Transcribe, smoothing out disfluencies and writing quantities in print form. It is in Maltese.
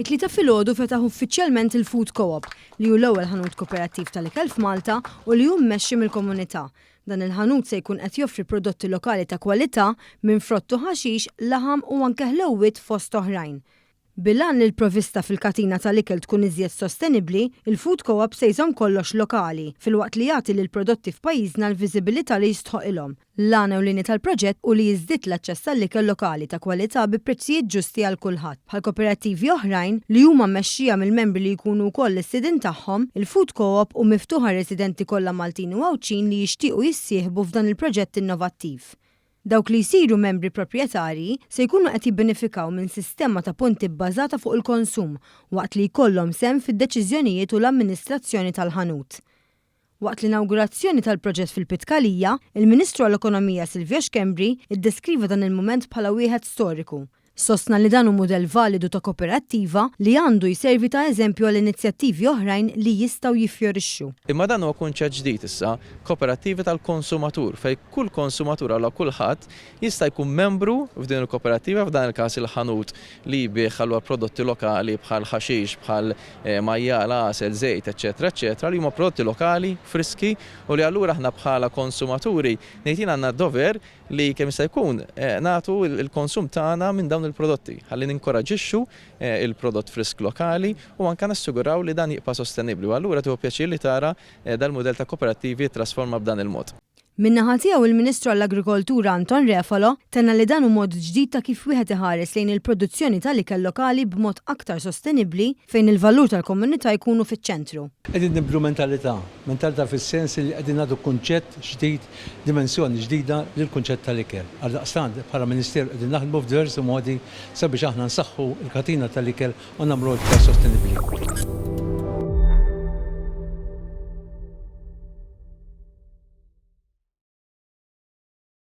It-Tlieta filgħodu fetaħ uffiċjalment il-Food Co-op, li hu l-ewwel ħanut koperattiv tal-ikel f'Malta u li hu mmexxi mill-komunità. Dan il-ħanut se jkun qed joffri prodotti lokali ta' kwalità minn frott u ħaxix, laħam u anke ħlewwiet fost oħrajn. Bil-għan li l-provvista fil-katina tal-ikel tkun iżjed sostenibbli, il-Food Co-op se jżomm kollox lokali, filwaqt li jagħti lill-prodotti f'pajjiżna l-viżibilità li jistħoqilhom. L-għan ewlieni tal-proġett hu li jiżdied l-aċċess għall-ikel lokali ta' kwalità bi prezzijiet ġusti għal kulħadd. Bħal koperattivi oħrajn, li huma mmexxija mill-membri li jkunu wkoll is-sidien tagħhom, il-Food Co-op hu miftuħ għar-residenti kollha Maltin u Għawdxin li jixtiequ jissieħbu f'dan il-proġett innovattiv. Dawk li jsiru membri proprjetarji se jkunu qed jibbenefikaw minn sistema ta' punti bbażata fuq il-konsum waqt li jkollhom sehem fid-deċiżjonijiet u l-amministrazzjoni tal-ħanut. Waqt l-inawgurazzjoni tal-proġett fil-Pitkalija, il-Ministru għall-Ekonomija Silvio Schembri ddeskriva dan il-mument bħala wieħed storiku. Sostna li dan hu mudell validu ta' koperattiva li għandu jservi ta' eżempju għal inizjattivi oħrajn li jistgħu jiffjorixxu. Imma dan huwa kunċett ġdid issa, koperattivi tal-konsumatur, fejn kull konsumatur allura kulħadd jista' jkun membru f'din il-koperattiva, f'dan il-każ il-ħanut li jbigħ allura prodotti lokali bħal ħaxix, bħal majjal, għasel, żejt, eċċetera eċċetera, li huma prodotti lokali, friski u li allura aħna bħala konsumaturi ngħid jien għandna d-dover li kemm jista' jkun nagħtu l-konsum tagħna minn dawn il-prodotti ħalli ninkoraġixxu l-prodott frisk lokali u anke nassiguraw li dan jibqa' sostenibbli u allura tieħu pjaċir li tara dal-mudell ta' koperattivi jittrasforma b'dan il-mod. Min-naħa tiegħu il-Ministru għall-Agrikoltura Anton Refalo tenna li dan hu mod ġdid ta' kif wieħed iħares lejn il-produzzjoni tal-ikel lokali b'mod aktar sostenibbli fejn il-valur tal-komunità jkunu fiċ-ċentru. Qegħdin nibdlu mentalità, mentalità fis-sens li qegħdin nagħtu kunċett ġdid dimensjoni ġdida lill-kunċett tal-ikel. Għaldaqstant, bħala Ministeru qegħdin naħdmu f'diversi modi sabiex aħna nsaħħu l-katina tal-ikel u nagħmluha iktar sostenibbli.